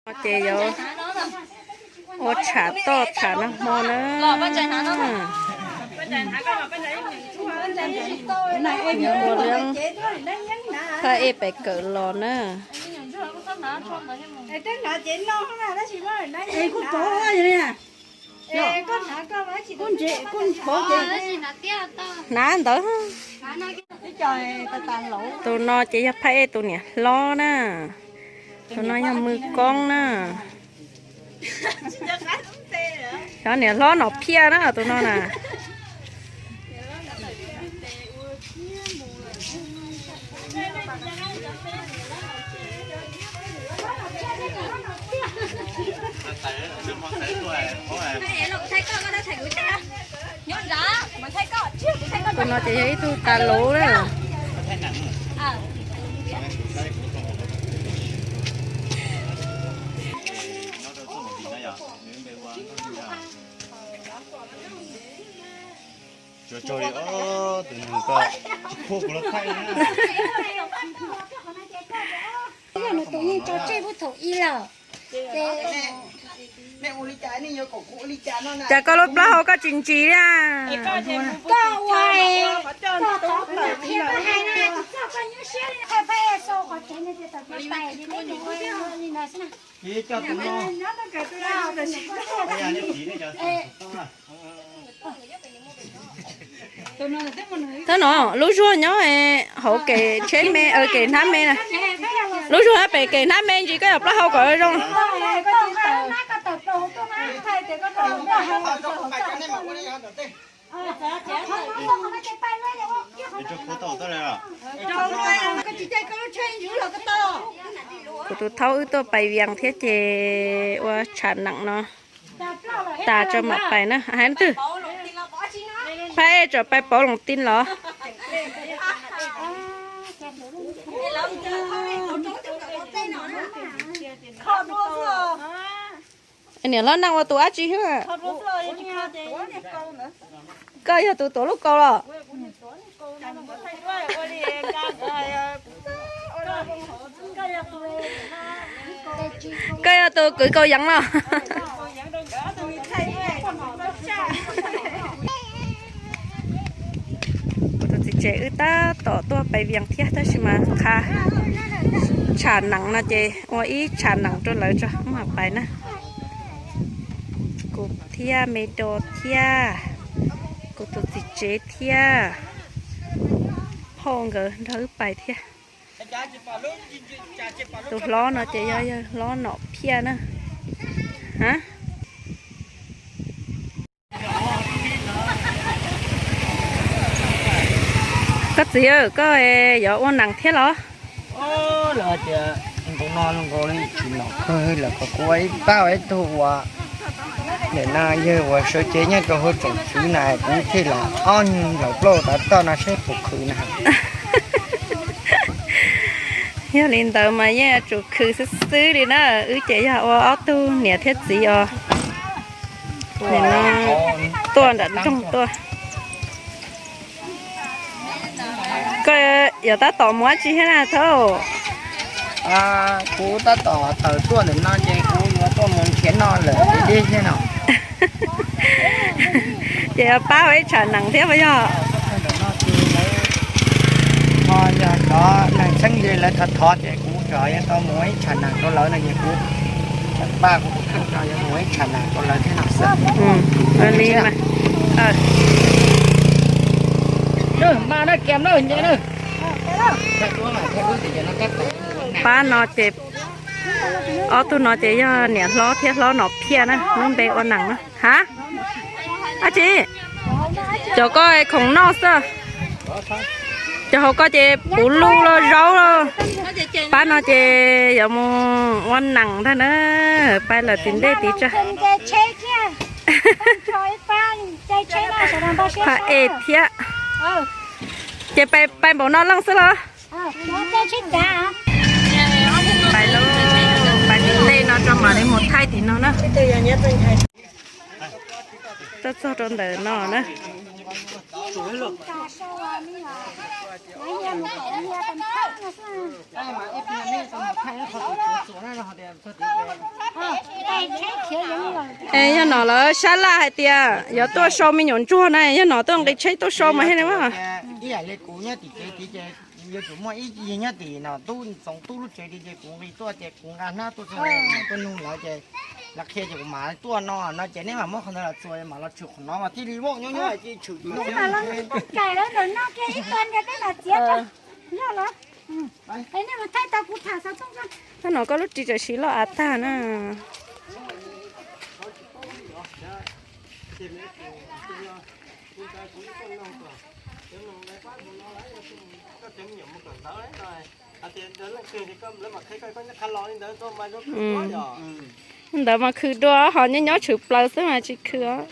Ces yuav ua tsham toj tsham nag hmo na. Yuav ua lub phaj ej pem kawm los na. Hnav ntawd. Tus no ces yog phaj ej tus niam hlob na. Tus no yog Mws Koob na. Cov niam hlob Nom Phiaj na tus no na. Tus no ces yog ib tug tas luv na. Tsuas tsaug li os, tus nus ko tsis khuam kuv los thaij na. Yog nws tus yeej tso tseg puag thaum ib lawm. Cas koj lub plaub hau koj tsis ntsis li? Koj ua, koj tov kuv niam qhia koj hais na, tsis txog koj nyuaj siab li, qhov pab es sau qhov tsev no ces tawm plaws pais li ntawd xwb na. Thawj no lub zuag nyob hauv kev tsheb me, kev hnab me na. Lub zuag nyob pem kev hnab me ntsis, koj yog plaub hau kom zoo. Kuv tus thaub wb tuaj pais Vias thiab ces ua tsham neem no tas tso mam pais na. Hais twg? Phaj ej tseem pais pauv loos tin los? Niam hlob neej ua tus dab tsi xwb? Koj yog tus tuav lub kaus los? Koj yog tus kwv kaus yeev los? Kuv tus txiv tsev wb tab tom tuaj pais Vias thiab tab sis mas qha tsham neem no ces ua ib tsham neem rau lawv tso mam pais na. Kuv thiab me do thiab kuv tus txiv tsev thiab phauj nkawd nrog wb pais thiab. Tus hlob no ces yog yawg hlob Nom Phiaj na. Koj txiv, koj yuav ua nees thiab los? Lawv tias nkaus no nkaus li tsis nom kawg lawm, kom kuv ua ib pab ua ib tug ua ntawm no yawg uas sawv cev nyob rau hauv tsoom fwv na, kuv thiaj los ob nplaum plaub tav toj no seb puas khwv na. Yog li ntawd mas yeej yuav tsum khwv xwb xwb li na. Wb ces yog ua ob tug niam thiab txiv os. Nim no tuaj nram nroog tuaj. Koj yuav tab tom mus dab tsi thiab na thaub? Kuv tab tom tawm tuaj ntawm no ces kuv yuav tuaj mus nrhiav noj lawm deb thiab no. Ces yuav pab ua ib tsham nees thiab puas yog? Ho yog cov neeg txheeb ze lawv thov thov ces kuv tseem yuav tau mus ua ib tsham nees rau lawv no ces kuv tseem pab kuv tus kheej tseem yuav mus ua ib tsham nees rau lawv thiab no xwb. Li mas. Pab no ces, ob tug no ces yog niam hlob thiab hlob Nom Phiaj na, lub npe ua nees na. Ha? Dab tsi? Cov ko khoom noj xwb. Cov hauv ko ces puv luj los zaub los. Pab no ces yuav mus ua nees ntag na. Pais lawm tim ntej tim tsam. Phaj ej thiab. Ces pais npaum no leej xwb los? Pais lawm, pais tim ntej no tso mam li mus thaij tim no na. Tuaj txog rau ntawm no na. Es yog no lawv sab laj hais tias yuav tuaj sau me nyuam ntsuag na, yog no tuaj nqis tsheb tuaj sau mas thiaj li mas. Ib yam li kuv nyob tim kev tid ces yuav tsum muaj ib yig nyob tim no tub Ntxoov Tub lub tsev tid ces kuv nqis tuaj ces kuv nqa hnab tuaj txog tuaj nug lawv ces lawv qhia ces kuv mam tuaj no no ces neb mam muab qhov ntawd los txuas mam los tshwm qhov no mas thiaj li muaj nyob nyob ces tshwm. Tab no koj lub ris tawm siv loj av tag na. Ntawd mas khwv dua ho nyob nyob tshwm plaws xwb mas tsis khwv os.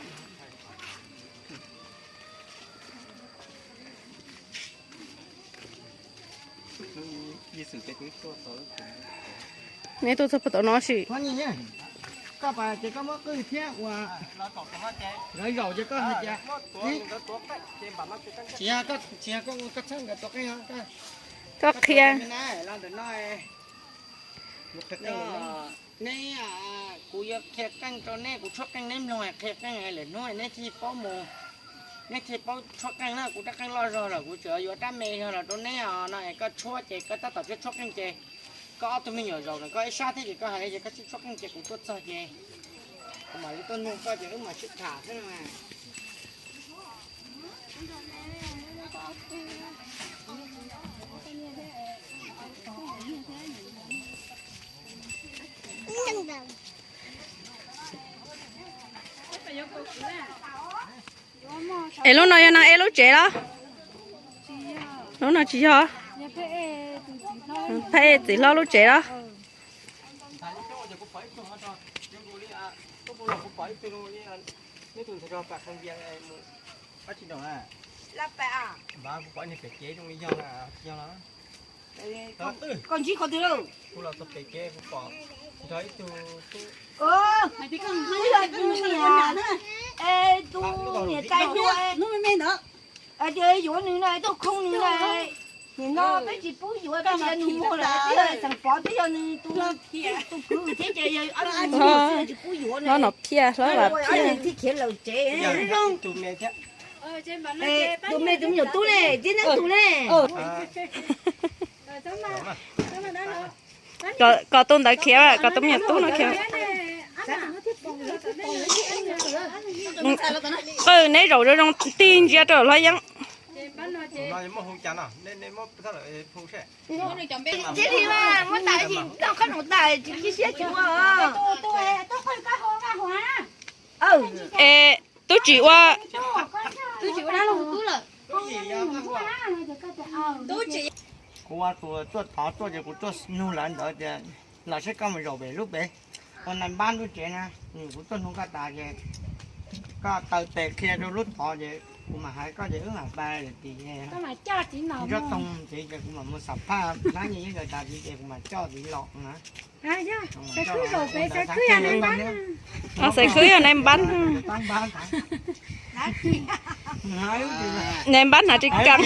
Neb tuaj txog puag tom no sim. Koj pas ces koj muab qwj thiab ua, lawv zaum ces koj hais tias, tsis yog koj ua koj txhawb nkawd tua qeej. Koj qhia. Los ntawm no, neb, kuv yuav qhia qeej rau neb, kuv tshuab qeej neb mloog qhia qeej lwm hnub neb thiaj paub mus, neb thiaj paub tshuab qeej na. Kuv rab qeej loj zog lawm kuv tseem yuav rab me zog los rau neb os no es koj tshuab ces koj tab tom tshuab tshuab qeej ces koj ob tug me nyuam zaum ntawm koj ib sab thiab ces koj hais li ces koj tshuab tshuab qeej ces kuv tuaj txog ces kuv mam li tuaj nug koj ces wb mam sib tham xwb no. Es lub no yog neeg eb lub tsev los? Lub no tsis yog. Phab ej txiv hlob lub tsev los? Koj ntsib qhov twg lawm? Twb yog tus niam, es tus niam tais dua, tias yuav nws na, tuaj khoo nws na. Nim no peb tsis pub yuav, peb tsis yog nws muag lawm, twb yog xeem Pov, twb yog nws tus kwv thiab ces yog ob tug nws muag xwb tsis pub yuav na. Hlob no phiaj, hlob Vam phiaj. Ob tug thiaj khiav lawm tsev. Tus me tus me nyuam tub ne, tib neeg tus ne. Kom tus ntawd khiav, kom tus me nyuam tub no khiav. Qwj neb zaum zoo zoo tig ntsia rau hlob Yeeb. Es tub tsis ua. Kuv ua tus tuaj thov tuaj ces kuv tuaj nug lawv ntawd tias los seb koj mus zaum pem lub pem ua nais npab lub tsev na, kuv tuaj nug koj tas ces koj taw tes qhia rau lub tod ces kuv mam hais koj ces wb mam pais lawm tim Nraub Toog ntxiv ces kuv mam mus xam phaj hnab yeej yeeb nkawd tas ntxiv ces kuv mam coj ntxiv los na. Xaiv khwb yog nais npab. Nais npab hnav tsis kam.